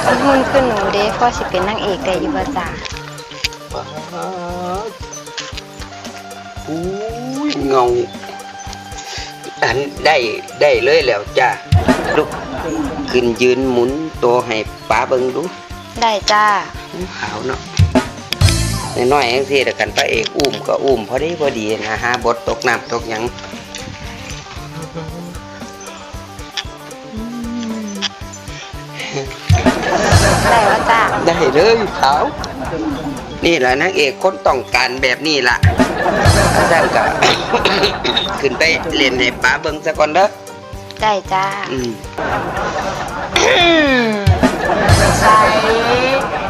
ມັນຫຸ່ນຄືໜູເດ້ ພໍຊິເປັນນາງເອກໄດ້ຢູ່ບໍ່ຈ້າ? ອູ້ຍ ເງົາ ອັນ ໄດ້ ໄດ້ເລີຍແລ້ວຈ້າ. ລຸກຂຶ້ນຢືນໝູນໂຕໃຫ້ປາເບິ່ງດູ. ໄດ້ຈ້າ. ຂາວເນາະ ນ້ອຍໆ ຈັ່ງຊີ້ລະ ຄັນພະເອກອຸ້ມກໍອຸ້ມພໍດີ ພໍດີນະ ຫາບໍ່ຕົກນ້ຳຕົກຫຍັງ. ອືມ ໄດ້ບໍ່ຈ້າ? ໄດ້ເລີຍຂາວ ນີ້ລະນາງເອກຄົນຕ້ອງການແບບນີ້ລະ. ຄັນຊັ້ນກໍຂຶ້ນໄປຫຼິ້ນໃຫ້ປາເບິ່ງສາກ່ອນເດີ. ໄດ້ຈ້າ. ອືມ ໃສ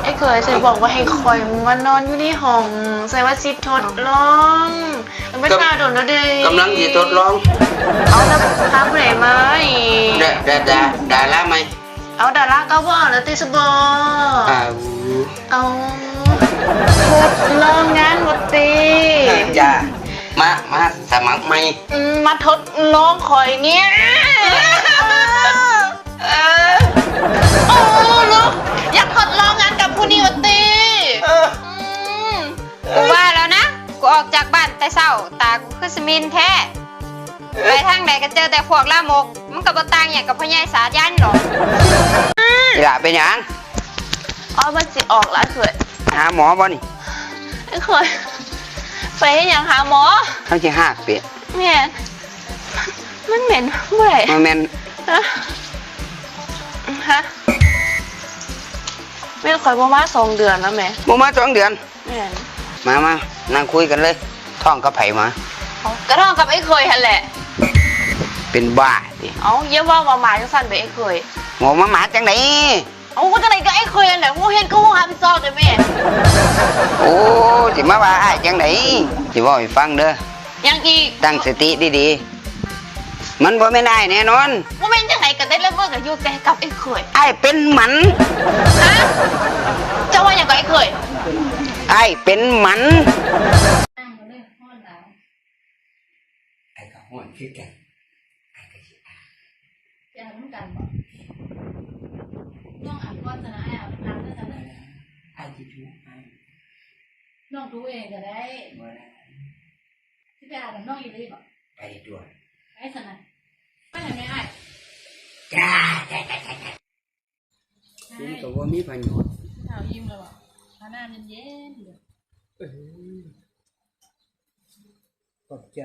ໄອ້ເຂີຍ ໃສບອກວ່າໃຫ້ຂ້ອຍມານອນຢູ່ໃນຫ້ອງ ໃສວ່າຊິທົດລອງ ມັນມາຖ້າດົນແລ້ວເດ້ ກຳລັງຊິທົດລອງ. ເອົາ ແລ້ວຫາຜູ້ໃດໃໝ່? ດາ ດາ ດາ ດາລາໃໝ່. ເອົາ ດາລາເກົ່າບໍ່ເອົາແລ້ວຕິສະບໍ? ເອົາ ເອົາ ທົດລອງງານບໍ່ຕິ? ເອີ ຈ້າ ມາ ມາສະໝັກໃໝ່. ອືມ ມາທົດລອງຂ້ອຍເນຍ. ເອີ ເອີ ໂອ້ ລູກ ຢາກທົດລອງງານກັບຜູ້ນີ້ວ່າຕິ? ເອີ ອືມ ກູວ່າແລ້ວນະ ກູອອກຈາກບ້ານແຕ່ເຊົ້າ ຕາກູຄືຊິໝິ່ນແທ້. ໄປທາງໃດກໍເຈີແຕ່ພວກລາມົກ ມັນກໍບໍ່ຕ່າງຫຍັງກັບພໍ່ໃຫຍ່ສາຍັນດອກ. ອີ່ຫຼ້າເປັນຫຍັງ? ອໍ ມັນຊິອອກລະເຂີຍ. ຫາໝໍບໍ່ນີ້? ເຂີຍ ໄປເຮັດຫຍັງຫາໝໍ? ເຮົາຊິຮາກເປະ. ແມ່ນ ມັນເໝັນບໍ່ໄດ້. ບໍ່ແມ່ນ ຮະ? ຮະ? ແມ່ນຂ້ອຍບໍ່ມາສອງເດືອນແລ້ວແມ. ບໍ່ມາສອງເດືອນ? ແມ່ນ. ມາ ມາ ນັ່ງຄຸຍກັນເລີຍ. ທ້ອງກັບໃຜມາ? ເອົ້າ ກະທ້ອງກັບໄອ້ເຂີຍຫັ້ນແຫຼະ. ເປັນບ້າຕິ? ເອົ້າ ຢ່າເວົ້າມາໝາຈັ່ງຊັ້ນເດີໄອ້ເຂີຍ. ເວົ້າມາໝາຈັ່ງໃດ? ເອົ້າ ກໍຈັ່ງໃດກໍໄອ້ເຂີຍຫັ້ນແຫຼະ ຮູ້ເຮັດກໍຮູ້ຮັບຜິດຊອບເດີແມ່. ໂອ້ ຊິມາວ່າອ້າຍຈັ່ງໃດ? ຊິເວົ້າໃຫ້ຟັງເດີ. ຫຍັງອີກ? ຕັ້ງສະຕິດີໆ. ມັນບໍ່ແມ່ນອ້າຍແນ່ນອນ. ບໍ່ແມ່ນຈັ່ງໃດກໍໄດ້ລະເມີດກັນຢູ່ແຕ່ກັບໄອ້ເຂີຍ. ອ້າຍເປັນໝັນ. ຮະ? ເຈົ້າວ່າຫຍັງກໍໄອ້ເຂີຍ? ອ້າຍເປັນໝັນ. ອ້າຍກໍຮ້ອນຄືກັນ. ອາບນຳກັນບໍ? ນ້ອງອາບກ່ອນຊະນະ ອ້າຍອາບນຳຫຼັງເດີຊະເດີ. ອ້າຍຊິຖືໃຫ້. ນ້ອງຖືເອງກໍໄດ້. ບໍ່ໄດ້. ຊິໄປອາບນຳນ້ອງອີ່ຫຼີບໍ? ໄປຕົວະ. ໄປຊັ້ນນະ. ໄປຫັ້ນແມ່ອ້າຍ. ຈ້າ. ກິນກໍບໍ່ມີປະໂຫຍດ. ເຂົ້າອີ່ມແລ້ວບໍ? ເອົານ້ຳເຢັນໆ. ເອີ ຂອບໃຈ.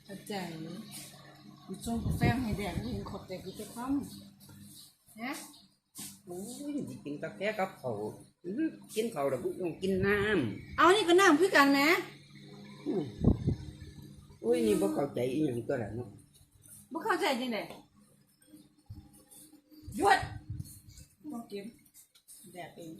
ຂອບໃຈ. ມາສົ່ງກາແຟໃຫ້ແດກ ບໍ່ເຫັນຂອບໃຈກູຈັກຄຳ. ຮະ? ໂອ້ຍ ຊິກິນກາແຟກັບເຂົ້າ. ກິນເຂົ້າແລ້ວບໍ່ຕ້ອງກິນນ້ຳ. ເອົາ ນີ້ກໍນ້ຳຄືກັນແໝ. ອືມ ໂອ້ຍ ນີ້ບໍ່ເຂົ້າໃຈອີ່ຫຍັງຕົວະລະເນາະ. ບໍ່ເຂົ້າໃຈຈັ່ງໃດ? ຢຸດ! ບໍ່ກິນ ແດກເອງ.